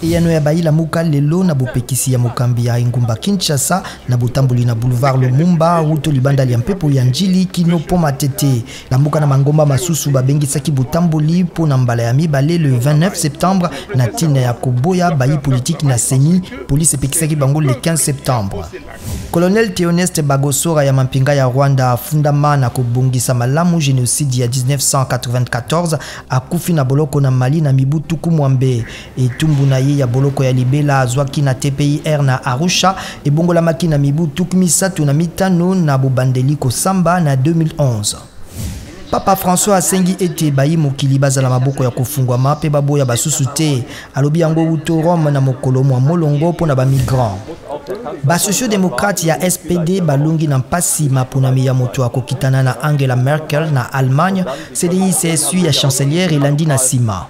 Eyano ya bayi Lamuka lelo na bopekisi ya mokambi ya engumba Kinshasa na botamboli na boulevard Lumumba wuto libanda lya mpepo ya Ndjili kino pont Matete. Lamuka na mangomba masusu babengisaki botamboli mpo na mbala ya mibale le 29 septembre na ntina ya koboya bayi politiki na CENI. Police epekisaki bango le 15 septembre. Colonel Theoneste Bagosora ya mampinga ya Rwanda afundama na kobongisa malamu genocide ya 1994 akufi na boloko na Mali na mibu tuku mwambe. Etumbu na ye ya boloko ya libela azwaki na TPIR na Arusha ebongolamaki na mibu 35 na bobandeli kosamba na 2011. Papa François asengi ete bayi mokili bazala maboko ya kofungwama mpe baboya basusu te. Alobi yango wuto Rome na mokolo mwa molongo mpo na bamigrant. Ba sociodemocrates ya SPD balongi na mpasi maponami ya moto akokitana na Angela Merkel na Allemagne. CDI-CSU ya chancelière elandi na nsima.